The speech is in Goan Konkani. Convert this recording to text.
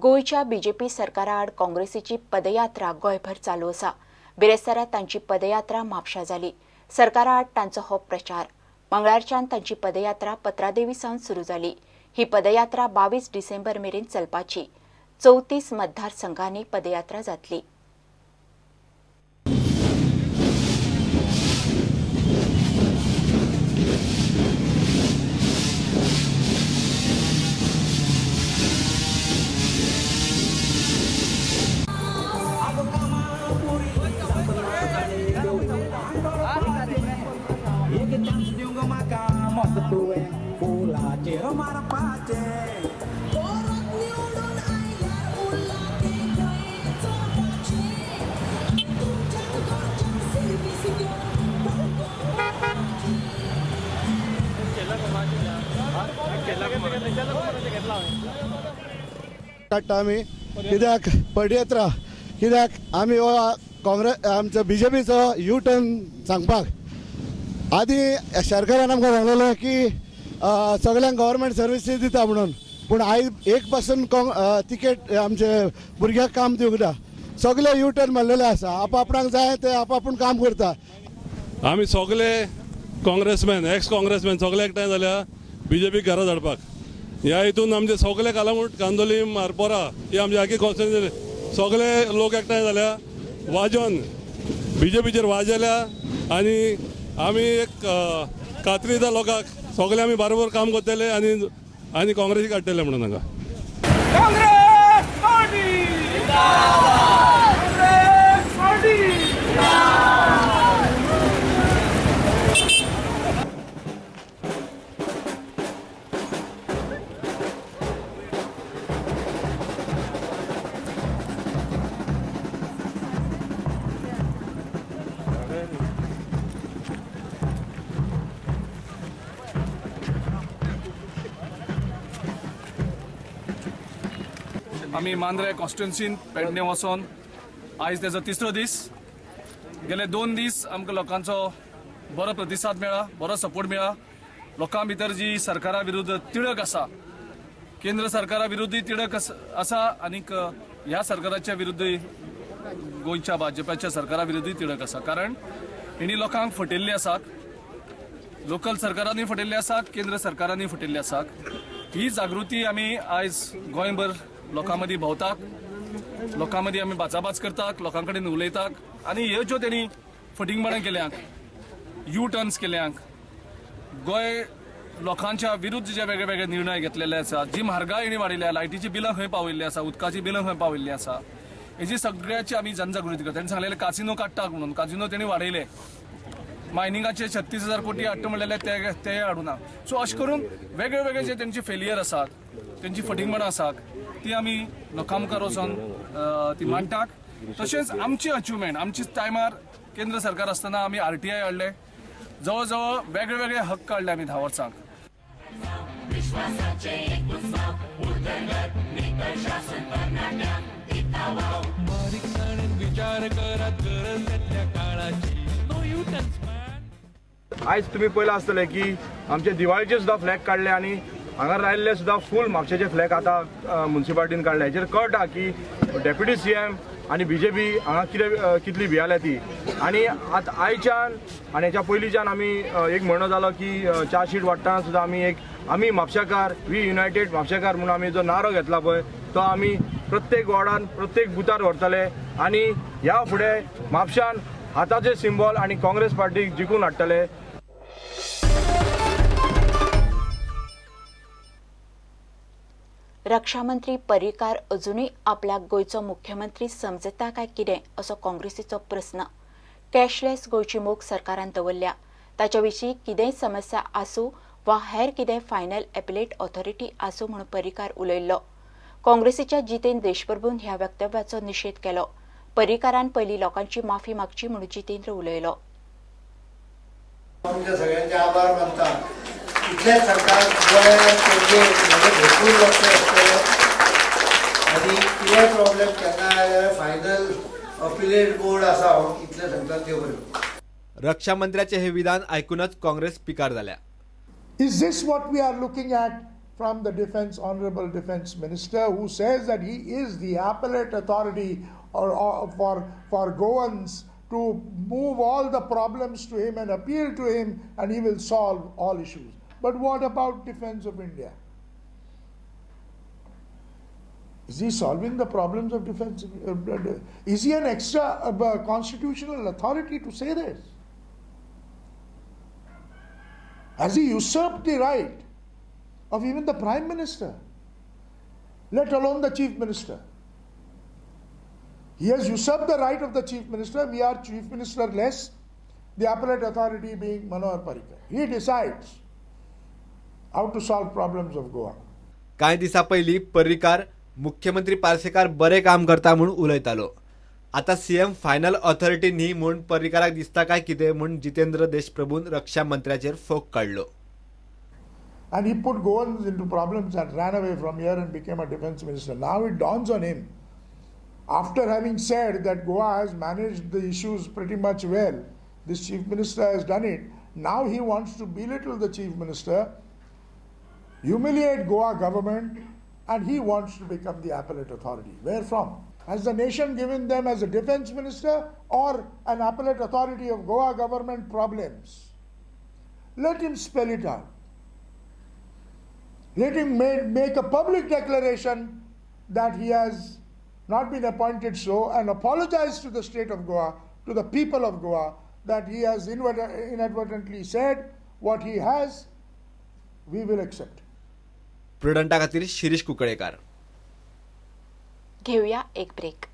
गोंयच्या बीजेपी सरकारा आड काँग्रेसीची पदयात्रा गोंयभर चालू आसा. बिरेस्तारा तांची पदयात्रा म्हापशा जाली. सरकारा आड तांचो हो प्रचार. मंगळारच्यान तांची पदयात्रा पत्रादेवी सावन सुरू जाली. ही पदयात्रा 22 डिसेंबर मेरेन चलपाची. 34 मतदारसंघांनी पदयात्रा जातली. एक चान्स दिवंक म्हाका मत तुवें फुलाचेर मारपाचें. परत निवडून आयल्यार उरलां तें खंय चोरपाचें, तुमच्या घरच्यांक सर्वीस घेवन पळोवपाचें. काडटा आमी कित्याक पदयात्रा, कित्याक आमी हो काँग्रेस आमचो बीजेपीचो यू टर्न सांगपाक. आदी सरकारान आमकां सांगलेलें की सगल्यांक गव्हर्मेंट सर्विसीस दिता म्हणून, पूण आयज एक पासून तिकेट आमचे भुरग्यांक काम दिवंक ना. सगळे यू टर्न मारलेले आसा. आप आपणाक जाय ते आप आपूण काम करता. आमी सगळे काँग्रेसमॅन, एक्स काँग्रेसमॅन सगळे एकठांय जाल्या बीजेपीक घरा धाडपाक. ह्या हितून आमचे सगळे कालांगूट, कांदोलीम, आरपोरा ही आमची आखी कॉन्स्टिट्युएन्सी सगळे लोक एकठांय जाल्या, वाजोवन बीजेपीचेर वाजयल्या आनी आमी एक खात्री दिता लोकांक, सगळे आमी बरोबर काम करतले आनी आनी काँग्रेसीक काडटले म्हणून हांगा. Congress party, Congress party. आमी मांद्रे कॉन्स्टिट्युन्सीन पेडणे वचोन आयज तेजो तिसरो दीस. गेले 2 दीस आमकां लोकांचो बरो प्रतिसाद मेळ्ळा, बरो सपोर्ट मेळ्ळा. लोकां भितर जी सरकारा विरुद्ध तिडक आसा, केंद्र सरकारा विरुद्धय तिडक आसा आनीक ह्या सरकाराच्या विरुद्धय, गोंयच्या भाजपाच्या सरकारा विरुद्धय तिडक आसा. कारण हेणी लोकांक फटयल्ले आसात, लोकल सरकारांनी फटयल्ले आसात, केंद्र सरकारांनी फटयल्ले आसात. ही जागृती आमी आयज गोंयभर लोकां मदीं भोंवतात, लोकां मदीं आमी बाचाबाच करतात, लोकां कडेन उलयतात आनी ह्यो ज्यो तेणी फटींगपणां केल्यात, यू टर्न्स केल्यात, गोंय लोकांच्या विरुद्ध जे वेगळे वेगळे निर्णय घेतलेले आसा, जी म्हारगाय हेणी वाडयल्या, लायटीची बिलां खंय पावयल्ली आसा, उदकाची बिलां खंय पावयल्ली आसा, हेजी सगळ्याची आमी जनजागृती करता. तेणी सांगलेले कासिनो काडटा म्हणून, कासिनो तेणी वाडयले, मायनिंगाचे 36,000 कोटी हाडटा म्हणलेले ते हाडूना. सो अशें करून वेगळे वेगळे जे तेंचे फेलियर आसात, तेंची फटींगपणां आसात, ती आमी लोकां मुखार वचोन ती मांडटात. तशेंच आमची अचिवमेंट, आमची टायमार केंद्र सरकार आसतना आमी RTI हाडले, जवळ जवळ वेगळे वेगळे हक्क काडले आमी 10 वर्सांक. आयज तुमी पळयलां आसतलें की आमचे दिवाळीचे सुद्दां फ्लॅग काडले आनी हांगा रायल्ले सुद्दां फूल म्हापशेचे फ्लॅग आतां मुन्सिपालिटीन काडले. हेचेर कळटा की डेप्युटी CM आनी बीजेपी हांगा कितें कितली भियाल्या ती. आनी आतां आयच्यान आनी हेच्या पयलींच्यान आमी एक म्हयनो जालो की चार्जशीट वाडटना सुद्दां आमी एक आमी म्हापशेकार, we United म्हापशेकार म्हणून आमी जो नारो घेतला पळय, तो आमी प्रत्येक वॉर्डान प्रत्येक बुथार व्हरतले आनी ह्या फुडें म्हापशान हाताचे सिंबॉल आनी काँग्रेस पार्टीक जिखून हाडटले. रक्षामंत्री पर्रीकार अजुनूय आपल्याक गोंयचो मुख्यमंत्री समजता काय कितें असो काँग्रेसीचो प्रस्न. कॅशलेस गोंयची मोख सरकारान दवरल्या. ताच्या विशीं कितेंय समस्या आसूं वा हेर कितें फायनल एपिलेट ऑथॉरिटी आसूं म्हूण पर्रीकार उलयल्लो. काँग्रेसीच्या जितेंद्र देशप्रभून ह्या वक्तव्याचो निशेध केलो. पर्रीकारान पयलीं लोकांची माफी मागची म्हूण जितेंद्र उलयलो. तुमच्या सगळ्यांचे आभार मानता. इतलेच सांगता, गोंयांत म्हजें भरपूर लक्ष आसतलें आनी कितेंय प्रॉब्लेम केन्ना आयल्यार फायनल अपिलेट बोर्ड आसा हांव इतलें सांगता. देव बरें. रक्षा मंत्र्याचे हे विधान आयकूनच काँग्रेस पिकार जाल्या. Is this what we are looking at from the defense, honorable defense minister, who says that he is the appellate authority or for Goans to move all the problems to him and appeal to him, and he will solve all issues. But what about defense of India? Is he solving the problems of defense? Is he an extra constitutional authority to say this? Has he usurped the right of even the Prime Minister, let alone the Chief Minister? He has usurped the right of the Chief Minister. We are Chief Minister less, the appellate authority being Manohar Parrikar. He decides how to solve problems of Goa. कांय दिसां पयलीं पर्रीकार मुख्यमंत्री पार्सेकार बरें काम करता म्हूण उलयतालो. आतां सीएम फायनल ऑथॉरिटी न्ही म्हूण पर्रीकाराक दिसता काय कितें म्हूण जितेंद्र देशप्रभून रक्षा मंत्र्याचेर फोग काडलो. And he put Goans into problems and ran away from here and became a defense minister. Now it dawns on him, after having said that Goa has managed the issues pretty much well, this chief minister has done it, now he wants to belittle the chief minister, humiliate Goa government, and he wants to become the appellate authority. Where from? Has the nation given them as a defense minister or an appellate authority of Goa government problems? Let him spell it out. Let him make a public declaration that he has not been appointed so and apologize to the state of Goa, to the people of Goa, that he has inadvertently said what he has. We will accept. प्रुडंटा खातीर शिरीष कुंकळेकार. घेऊया एक ब्रेक.